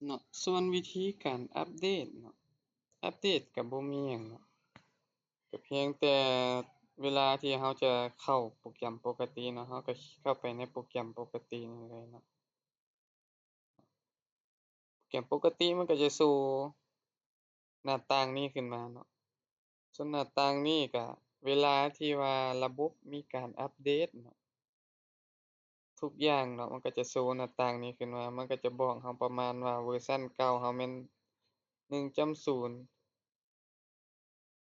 ເນາະ. ສ່ວນວິທີການອັບເດດເນາະ ອັບເດດກໍບໍ່ມີຫຍັງເນາະ ກໍພຽງແຕ່ເວລາທີ່ເຮົາຈະເຂົ້າໂປຣແກຣມປົກກະຕິເນາະ ເຮົາກໍເຂົ້າໄປໃນໂປຣແກຣມປົກກະຕິນີ້ເລີຍເນາະ. ໂປຣແກຣມປົກກະຕິມັນກໍຈະໂຊໜ້າຕ່າງນີ້ຂຶ້ນມາເນາະ. ສ່ວນໜ້າຕ່າງນີ້ກໍເວລາທີ່ວ່າລະບົບມີການອັບເດດເນາະ ທຸກຢ່າງເນາະ ມັນກໍຈະໂຊໜ້າຕ່າງນີ້ຂຶ້ນມາ. ມັນກໍຈະບອກເຮົາປະມານວ່າເວີຊັນເກົ່າເຮົາແມ່ນໜຶ່ງຈຸດສູນ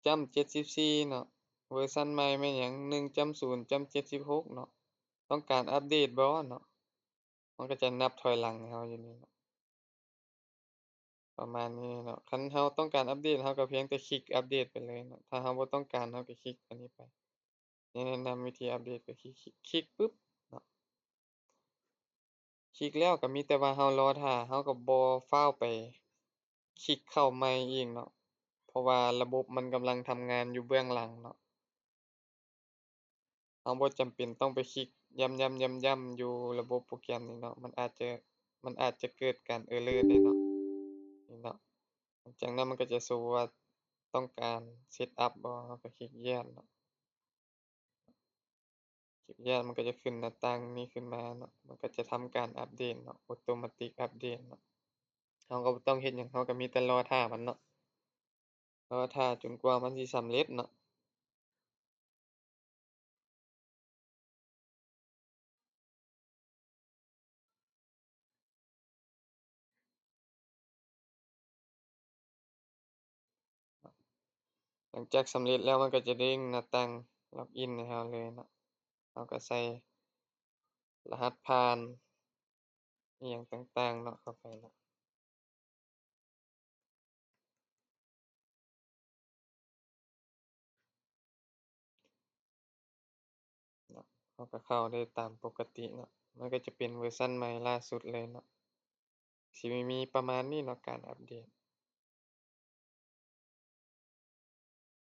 ຈ້ຳເຈັດສິບສີ່ເນາະ, ເວີຊັນໃໝ່ແມ່ນຫຍັງ ໜຶ່ງຈຸດສູນ ຈ້ຳເຈັດສິບຫົກເນາະ. ຕ້ອງການອັບເດດບໍ່ເນາະ? ມັນກໍຈະນັບຖອຍຫຼັງໃຫ້ເຮົາຢູ່ນີ້ເນາະ ປະມານນີ້ເນາະ. ຄັນເຮົາຕ້ອງການອັບເດດ ເຮົາກໍພຽງແຕ່ຄລິກອັບເດດໄປເລີຍເນາະ. ຖ້າເຮົາບໍ່ຕ້ອງການ ເຮົາກໍຄລິກອັນນີ້ໄປ. ແນະນຳວິທີອັບເດດ ກໍຄລິກ ຄລິກປຶບເນາະ. ຄລິກແລ້ວກໍມີແຕ່ວ່າເຮົາລໍຖ້າ, ເຮົາກໍບໍ່ຟ້າວໄປຄລິກເຂົ້າໃໝ່ອີກເນາະ ເພາະວ່າລະບົບມັນກຳລັງທຳງານຢູ່ເບື້ອງຫຼັງເນາະ. ເຮົາບໍ່ຈຳເປັນຕ້ອງໄປຄລິກຢ້ຳໆໆໆຢູ່ລະບົບໂປຣແກຣມນີ້ເນາະ, ມັນອາດຈະ ມັນອາດຈະເກີດການເອີເຣີໄດ້ເນາະ. ນີ້ເນາະ, ຫຼັງຈາກນັ້ນມັນກໍຈະໂຊວ່າຕ້ອງການເຊັດອັບບໍ່, ເຮົາກໍຄລິກ Yes ເນາະ. ຄລິກ Yes ມັນກໍຈະຂຶ້ນໜ້າຕ່າງນີ້ຂຶ້ນມາເນາະ, ມັນກໍຈະທຳການອັບເດດເນາະ, ອອໂຕມາຕິກອັບເດດເນາະ. ເຮົາກໍບໍ່ຕ້ອງເຮັດຫຍັງ, ເຮົາກໍມີແຕ່ລໍຖ້າມັນເນາະ, ລໍຖ້າຈົນກວ່າມັນຊິສຳເລັດເນາະ. ຫຼັງຈາກສຳເລັດແລ້ວ ມັນກໍຈະເດ້ງໜ້າຕ່າງລັອກອິນໃຫ້ເຮົາເລີຍເນາະ. ເຮົາກໍໃສ່ລະຫັດຜ່ານ ອີ່ຫຍັງຕ່າງໆເນາະ ເຂົ້າໄປເນາະ. ເນາະ ເຮົາກໍເຂົ້າໄດ້ຕາມປົກກະຕິເນາະ, ມັນກໍຈະເປັນເວີຊັນໃໝ່ລ່າສຸດເລີຍເນາະ. ຊິມີປະມານນີ້ເນາະ ການອັບເດດ.